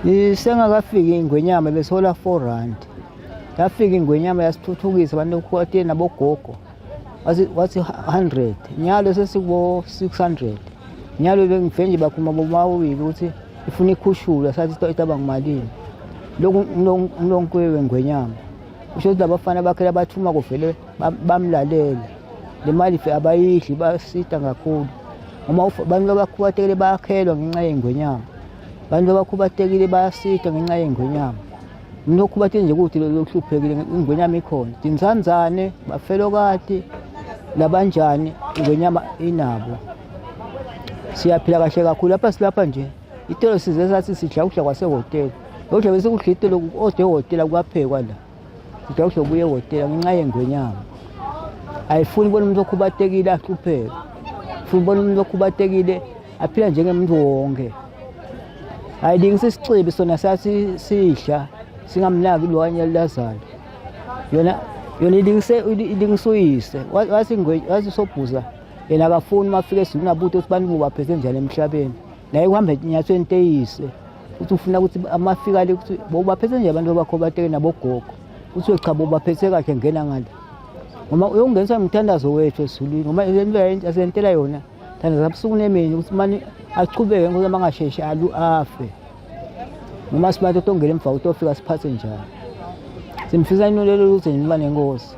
Isengakafiki ingwenyama besihola 4 rand. Yafika ingwenyama yasithuthukisa abantu okukhwateni nabogogo. Wathi wathi 100. Nyalo sesikubo 600. Nyalo bengife nje bakhuluma bomawili ukuthi ifuna ikhushulwa sathi itaba ngimalini. Lokhu ngilonke wengwenyama. Kusho ukuthi labafana bakhe labathuma kuvele bamlalela. Le mali fe abayidli basita kakhulu. Ngoba abantu abakhubatekile bayakhelwa ngenxa yengwenyama. Abantu abakhubatekile bayasita ngenxa yengwenyama. Umuntu okhubatekile nje ukuthi lohluphekile ingwenyama ikhona. Tinsanzane, bafelokati, labanjani ingwenyama inabo. Siyaphila kahle kakhulu lapha silapha nje. Itolo size sathi sidla ukudla kwasehhotela. Lokudla bese kudla itolo ode ehhotela kuyaphekwa la. Sidla ukudla kubuye ehhotela ngenxa yengwenyama. Ayifuni bona umuntu okhubatekile ahlupheke. Ifuna ubona umuntu okhubatekile aphila njengemuntu wonke. Ayilingisa isixibi sona sathi sidla singamnaki lo Lazaro. Yona yona ilingise ilingisa uyise. Wathi wathi sobhuza yena akafuni uma afika ezulwini abude ukuthi bantu baphethe njani emhlabeni. Naye kuhamba enyathweni teyise. Uthi ufuna ukuthi amafika le ukuthi bobaphethe nje abantu abakhobateke nabogogo. Uthi cha bobaphethe kahle ngena ngale. Ngoba uyongenisa umthandazo wethu ezulwini ngoba into asentela yona thandaza busuku nemini ukuthi mani achubeke ngoba mangasheshi alu afe. Noma sibantu tongena emva kutofika siphathe njani. Simfisa inolelo ukuthi niba nenkosi.